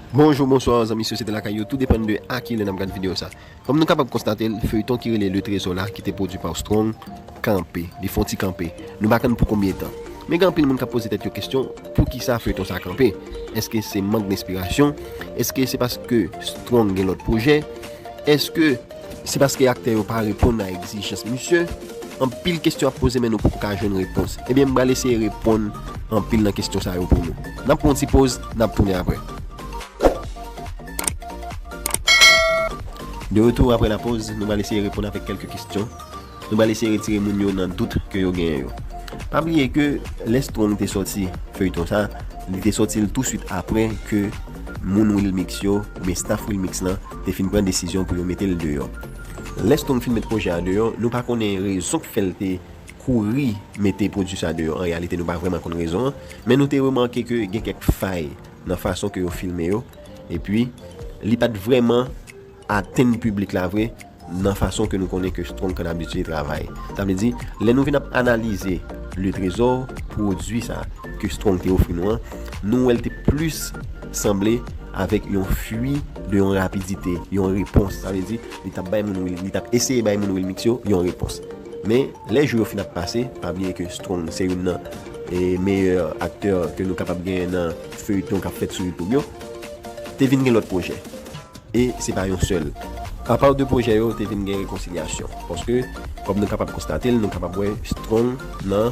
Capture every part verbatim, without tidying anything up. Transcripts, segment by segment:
Bonjou, bonswa, zanmi Sosyete Lakay yo, tou depann de a ki lè n ap gad videyo sa. Kòm nou kapab konstate l, feyton ki rele Le Trésor la, ki te pwodui pa Strong, kanpe. Li fè yon ti kanpe. Nou pa konn pou konbyen tan. Men gen anpil moun k ap poze tèt yo kesyon, poukisa feyton sa kanpe? Èske se mank denspirasyon? Èske se paske Strong gen lòt pwojè? Èske se paske aktè yo pa reponn a egzijans misye? Anpil kesyon ap poze, men nou poko ka jwenn repons. Ebyen, m pral eseye reponn anpil nan kesyon sa yo pou nou. N ap pran yon ti poz, n ap tounen apre. De retour après la pause, nou pral eseye reponn avèk kèlke kesyon. Nou pral eseye retire moun yo nan dout ke yo genyen yo. Pa bliye ke lè Strong te sòti feyton sa, li te sòti l touswit apre ke moun Wilmix yo, oubyen staff Wilmix lan, te fin pran desizyon pou yo mete l deyò. Lè Strong fin met pwojè a deyò, nou pa konnen rezon k fè l te kouri mete pwodui sa deyò. An reyalite, nou pa vrèman konn rezon an, men nou te remake ke gen kèk fay nan fason ke yo filme yo, epi li pa t vrèman atenn piblik la vre nan fason ke nou konnen ke Strong konn abitye travay. Sa vle di, lè nou vin ap analize Le Trésor, pwodui sa ke Strong te ofri nou an, nou wè l te plis sanble avèk yon fwi de yon rapidite, yon repons. Sa vle di, li t ap bay moun Wil-, li t ap eseye bay moun Wilmix yo yon repons. Men, lè jou yo fin ap pase, pa bliye ke Strong se youn nan, e, meyè aktè ke nou kapab genyen nan feyton k ap fèt sou YouTube yo. Te vin gen lòt pwojè. E se pa yon sèl. Apa de pwojè yo, te vin gen rekonsilyasyon. Paske, kòm nou kapab konstate l, nou kapab wè Strong nan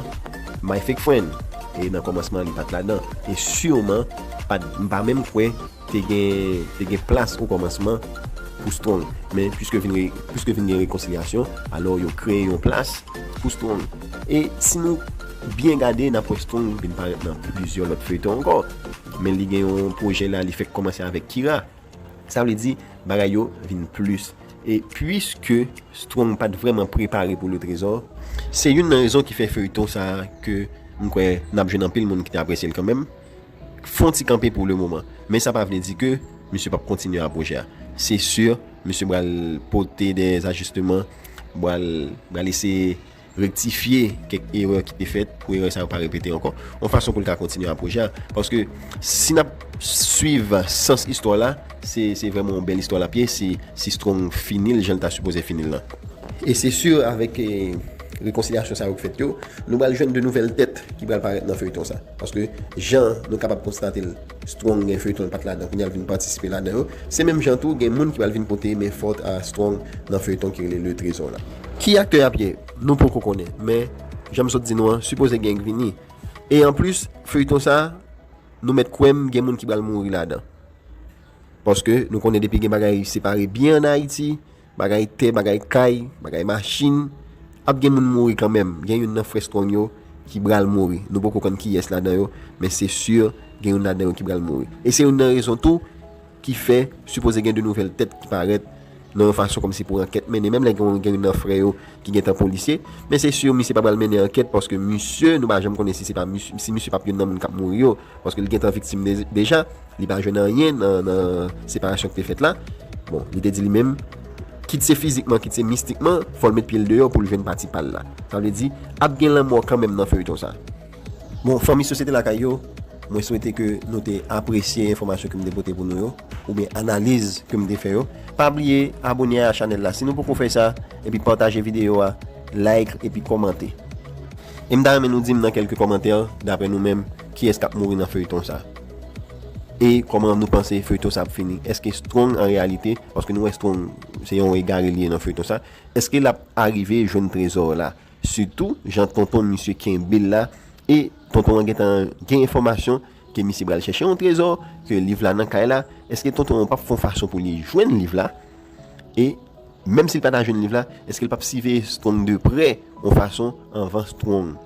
My Fake Friend. E nan kòmansman, li pa t ladan. E siman, pa t, m pa menm kwè te gen, te gen plas o kòmansman pou Strong. Men piske vin re-, piske vin gen rekonsilyasyon, alò yo kreye yon plas pou Strong. E si nou byen gade, n ap wè Strong vin parèt nan plizyè lòt feyton ankò. Men li gen yon pwojè la, li fèk kòmanse avèk Kira. Sa vle di, bagay yo vin plis. E piske Strong pa t vrèman prepare pou Le Trésor, se youn nan rezon ki fè feyton sa a ke m kwè n ap jwenn anpil moun ki te apresye l kanmenm, fè yon ti kanpe pou le moman. Men sa pa vle di ke misye p ap kontinye a pwojè a. Se si, misye pral pote de ajisteman, pral, pral eseye rektifye kèk erè ki te fèt, pou erè sa yo pa repete ankò. Yon fason pou l ka kontinye a pwojè a. Paske si n ap swiv sans istwa la, se, se vrèman yon bèl istwa l ap ye, si, si Strong fini l jan l ta sipoze fini l lan. E se si avèk, eh, rekonsilyasyon sa yo k fèt yo, nou pral jwenn de nouvèl tèt ki pral parèt nan feyton sa. Paske jan nou kapab konstate l, Strong gen feyton l pa t ladan, kounye a l vin patisipe ladan yo. Se menm jan tou, gen moun ki pral vin pote men fòt a Strong nan feyton ki rele Le Trésor la. Ki aktè y ap ye? Nou poko konnen, men jan m sot di nou an, sipoze gen k vini. E anplis, feyton sa, nou mèt kwè m, gen moun ki pral mouri ladan. Paske nou konnen depi gen bagay separe byen ann Ayiti, bagay tè, bagay kay, bagay machin, ap gen moun mouri kanmenm. Gen youn nan frè Strong yo ki pral mouri. Nou poko konn kiyès ladan yo, men se si gen youn ladan yo ki pral mouri. E se youn nan rezon tou ki fè sipoze gen de nouvèl tèt ki parèt nan yon fason kòmsi pou ankèt mennen. Menm lè gen, gen youn nan frè yo ki gentan polisye, men se si misye pa pral mennen ankèt paske misye, nou pa janm konnen si se pa misye, si misye p ap youn nan moun k ap mouri yo. Paske li gentan viktim de-, deja, li pa jwenn anyen nan, nan separasyon ki te fèt la. Bon, li te di li menm, kit se fizikman, kit se mistikman, fò l met pye l deyò pou l jwenn pati pa l la. Sa vle di, ap gen lanmò kanmenm nan feyton sa. Bon, fanmi Sosyete Lakay yo, mwen swete ke nou te apresye enfòmasyon ke m te pote pou nou yo, oubyen analiz ke m te fè yo. Pa bliye abòne a chanèl la si nou poko fè sa, epi pataje videyo a, like epi kòmante. E m ta renmen nou di m nan kèlke kòmantè, daprè nou menm, kiyès k ap mouri nan feyton sa? E kòman nou panse feyton sa ap fini? Èske Strong an reyalite, paske nou wè Strong se yon egare li ye nan feyton sa, èske l ap arive jwenn trezò la? Sitou, jan tonton misye kenbe l la, e tonton an gentan gen enfòmasyon ke misye pral chèche yon trezò, ke liv la nan kay la, èske tonton an p ap fè yon fason pou li jwenn liv la? E menm si l pa ta jwenn liv la, èske l p ap siveye Strong de prè yon fason anvan Strong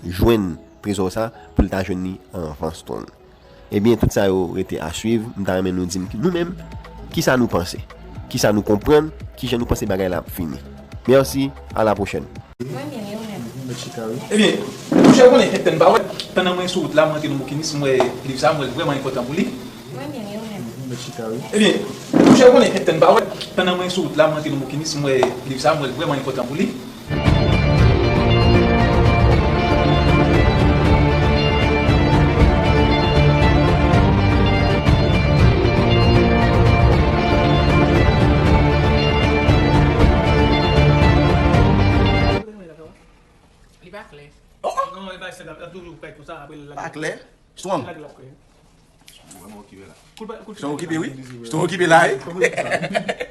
jwenn trezò sa pou l ta jwenn li anvan Strong? Ebyen, tout sa yo rete a swiv. M ta renmen nou di m nou menm, kisa nou panse? Kisa nou konprann? Kijan nou panse bagay la ap fini? Mèsi, a la pwochèn. Mwen byen, e ou menm? Ebyen, monchè, ou konnen, Captain Power, pandan mwen sou wout la, mwen antre nan Boukinis, mwen wè liv sa, mwen wè l vrèman enpòtan pou li. Mwen byen, e ou menm? Ebyen, monchè, ou konnen, Captain Power, pandan mwen sou wout la, mwen antre nan Boukinis, mwen wè liv sa, mwen wè l vrèman enpòtan pou li. Li pa klè. Oh, oh, Non, e bay sa la toujou fè konsa apre l pa klè. Strong. Lage l ap klè. Mwen okipe la. Koul pa koul. Strong okipe wi. Strong okipe la wi.